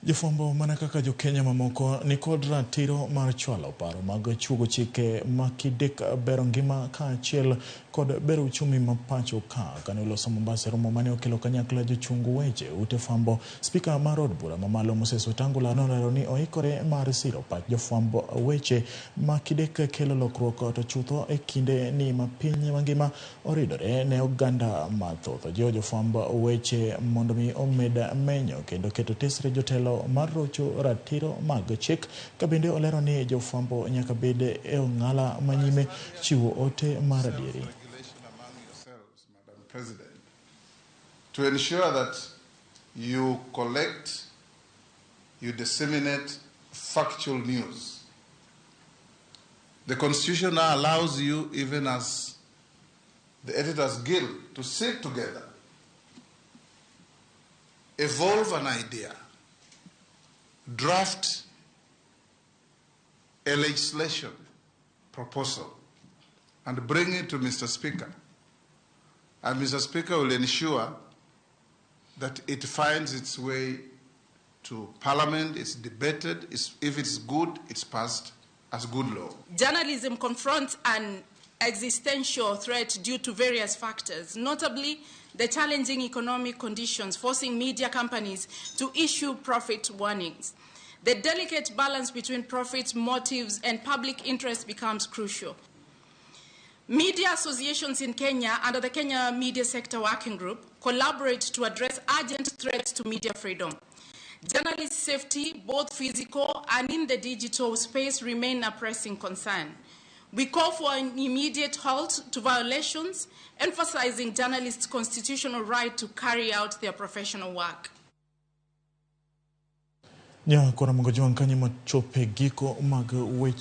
Jofwambo mana kaka jokenya mamoko nikod ratiro mar chwalo paro mag chuogo chike ma kidek bero ngima kaachiel kod bero uchumi ma pacho ka. Kane oloso Mombasa e romo mane okelo kanyakla jochung weche ute fwambo, spika mar od bura mamalo Moses Wetangula nolero ni oikore mar siro pach jofwamb weche ma kidek kelo lokruok to chutho e kinde ni ma piny mangima oridore ne oganda mathoth. Ojiwo jofwamb weche mondo mi omed menyo kendo keto tesre jotelo mar rocho ratiro mag chik ka bende olero ni jofwambo nyaka bed e ong'ala manyime chiwo ote mar adieri. To ensure that you collect, you disseminate factual news. The Constitution now allows you, even as the Editors Guild, to sit together, evolve an idea, draft a legislation proposal, and bring it to Mr. Speaker. And Mr. Speaker will ensure that it finds its way to Parliament, it's debated, if it's good, it's passed as good law. Journalism confronts an existential threat due to various factors, notably the challenging economic conditions forcing media companies to issue profit warnings. The delicate balance between profit motives and public interest becomes crucial. Media associations in Kenya under the Kenya Media Sector Working Group collaborate to address urgent threats to media freedom. Journalist safety, both physical and in the digital space, remain a pressing concern. We call for an immediate halt to violations, emphasizing journalists' constitutional right to carry out their professional work. Nyakora Mongojwang' kanyo machope giko mag weche.